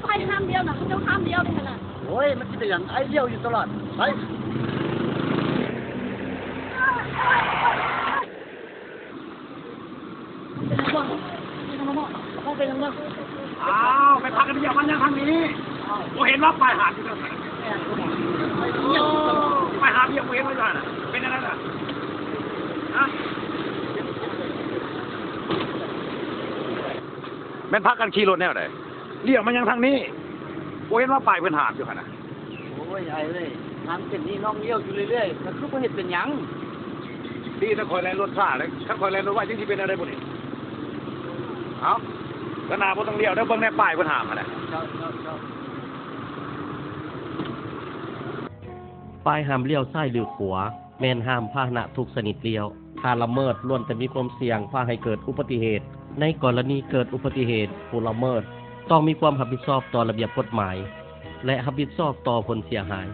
ໄຟຫ້າມລ້ຽວນະ ເຂົາເຈົ້າຫ້າມລ້ຽວເດ້ຫັ້ນນະ. ໂອ້ຍ ມັນຊິເປັນຫຍັງ ອ້າຍລ້ຽວຢູ່ຕະຫຼອດ. ໄປ. ອ້າວ ໄປພາກັນລ້ຽວມາຍັງທາງນີ້ ບໍ່ເຫັນວ່າປ້າຍຫ້າມຢູ່ທາງນັ້ນ. ປ້າຍຫ້າມລ້ຽວບໍ່ເຫັນວ່າຢູ່ຫັ້ນນະ ເປັນຈັ່ງໃດລະ? ຮະ? ແມ່ນພາກັນຂີ່ລົດແນວໃດ? ລ້ຽວມາຍັງທາງນີ້ ບໍ່ເຫັນວ່າປ້າຍເພິ່ນຫ້າມຢູ່ຫັ້ນນະ. ໂອ້ຍ ອ້າຍເອີຍ ທາງເສັ້ນນີ້ນ້ອງລ້ຽວຢູ່ເລື້ອຍໆ ກໍຄືບໍ່ເຮັດເປັນຫຍັງ. ດີແຕ່ຂ້ອຍແລ່ນລົດຊ້າເດ້ ຄັນຂ້ອຍແລ່ນລົດໄວຈັ່ງຊິເປັນແນວໃດບຸນີ້. ເອົ້າ ຂ້າງໜ້າບໍ່ຕ້ອງລ້ຽວເດີ ເບິ່ງແນ່ ປ້າຍເພິ່ນຫ້າມຫັ້ນນະ. ເຈົ້າ ເຈົ້າ ເຈົ້າ. ປ້າຍຫ້າມລ້ຽວຊ້າຍ ຫຼື ຂວາ ແມ່ນຫ້າມພາຫະນະທຸກຊະນິດລ້ຽວ. ຖ້າລະເມີດ ລ້ວນແຕ່ມີຄວາມສ່ຽງພາໃຫ້ເກີດອຸບັດຕິເຫດ. ໃນກໍລະນີເກີດອຸບັດຕິເຫດ, ຜູ້ລະເມີດຕ້ອງມີຄວາມຮັບຜິດຊອບຕໍ່ລະບຽບກົດໝາຍ ແລະ ຮັບຜິດຊອບຕໍ່ຜົນເສຍຫາຍ.